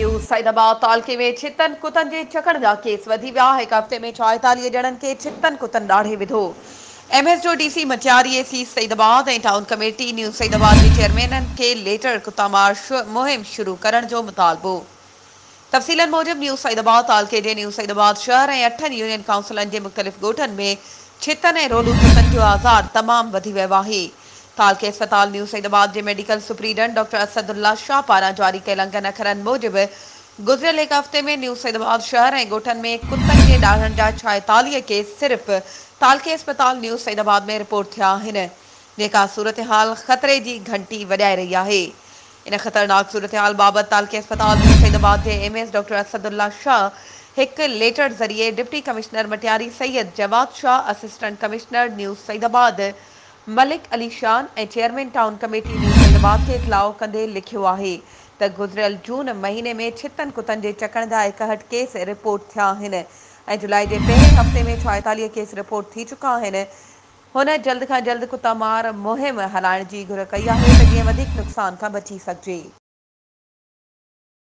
نيو سعيدآباد تعلقي ۾ ڇتن ڪتن جي چڪڻ جا ڪيس وڌي ويا، هڪ هفتي ۾ 46 ڄڻن کي ڇتن ڪتن ڏاڙهي وڌو. ايم ايس جو D C Matiari, A C Saeedabad ۽ town committee new Saeedabad جي چيئرمينن کي ليٽر ڪتا مار مهم شروع ڪرڻ جو مطالبو. تفصيلن موجب نيو سعيدآباد تعلقي جي نيو سعيدآباد شهر ۽ اٺن يونين ڪائونسلن جي مختلف ڳوٺن ۾ ڇتن ۽ رولو ڪتن جو آزار تمام وڌي ويو آهي. تعلقي اسپتال نيو سعيدآباد جي medical superintendent doctor Asadullah Shah پاران جاري ڪيل انگن اکرن موجب گذريل هڪ هفتي ۾ نيو سعيدآباد شهر ۽ ڳوٺن ۾ ڪتن جي ڏاڙهڻ جا 46 ڪيس صرف تعلقي اسپتال نيو سعيدآباد ۾ رپورٽ ٿيا آهن جيڪا صورتحال خطري جي گهنٽي وڄائي رهي آهي. ان خطرناڪ صورتحال بابت تعلقي اسپتال نيو سعيدآباد جي M S doctor Asadullah Shah هڪ ليٽر ذريعي deputy commissioner Matiari Syed Jawad Shah, assistant commissioner new Saeedabad Malik Ali Shan ۽ chairman town committee new Saeedabad کي اطلاع ڪندي لکيو آهي ته گذريل جون مهيني ۾ ڇتن ڪتن جي چڪڻ جا 61 ڪيس رپورٽ ٿيا آهن ۽ جولاء جي پهرين هفتي ۾ 46 ڪيس رپورٽ ٿي چڪا آهن. هن جلد کان جلد ڪتا مار مهم هلائڻ جي گهر ڪئي آهي ته جيئن وڌيڪ نقصان کان بچي سگهجي.